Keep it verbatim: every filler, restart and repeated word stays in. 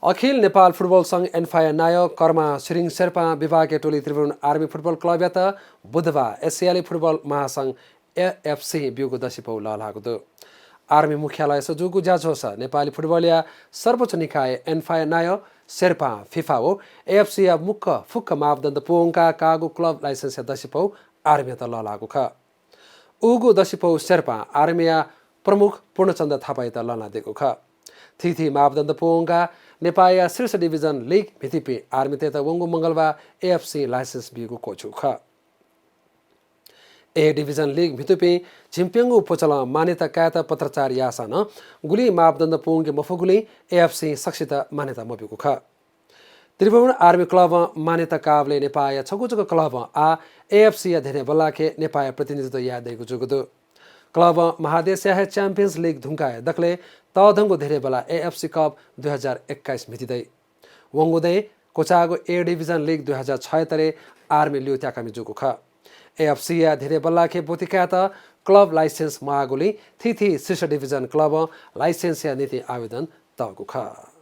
अखिल नेपाल फुटबल संघ, एन्फाया नायः कर्मा सिरिङ शेर्पां विभागीय टोली त्रिभुवन आर्मी फुटबल क्लबयात बुधबार एसियाली फुटबल महासंघ, एएफसी, ब्यूगु दसिपौ लःल्हाःगु दु। आर्मी मुख्यालयस जूगु ज्याझ्वलय् नेपाली फुटबलया सर्वोच्च निकाय एन्फाया नायः शेर्पां फिफा व एएफसीया मुक्क फुक्क मापदण्ड पूवंकाः काःगु क्लब लाइसेन्सया दसिपौ आर्मीयात लःल्हाःगु खः। उगु दसिपौ शेर्पां आर्मीया प्रमुख पूर्णचन्द्र थापायात लःल्हानादीगु खः। थीथी मापदण्ड पूवंकाः नेपाःया शीर्ष डिभिजन लिग म्हितीपिं आर्मीतय्त वंगु मंगलबार एएफसी लाइसेन्स बीगु क्वःछू खः। ए डिभिजन लिग म्हितुपिं झिंप्यंगू पुचलं मान्यता कायेत पत्राचार याःसां नं गुलिं मापदण्ड पूवंके मफुगुलिं एएफसी सकसित मान्यता मब्यूगु खः। त्रिभुवन आर्मी क्लबं मान्यता काःबलय् नेपाःया छगू जक क्लबं आः एएफसीया ध्यने बल्लाखे नेपाःया प्रतिनिधित्व याये दइगु जूगु दु। क्लबं महादेशया हे च्याम्पियन्स लिग धुंकाः दकलय् तःधंगु ध्यने बल्लाः एएफसी कप दुई हजार एक्काइस म्हिती दइ। वंगु दँय् क्वचाःगु ए डिभिजन लिग दुई हजार छयत्तरय् आर्मी ल्यूत्याकामि जूगु खः। एएफसीया ध्यने बल्लाखे ब्वति कायेत क्लब लाइसेन्स मआःगुलिं थीथी शीर्ष डिभिजन क्लबं लाइसेन्सया निंतिं आवेदन तःगु खः।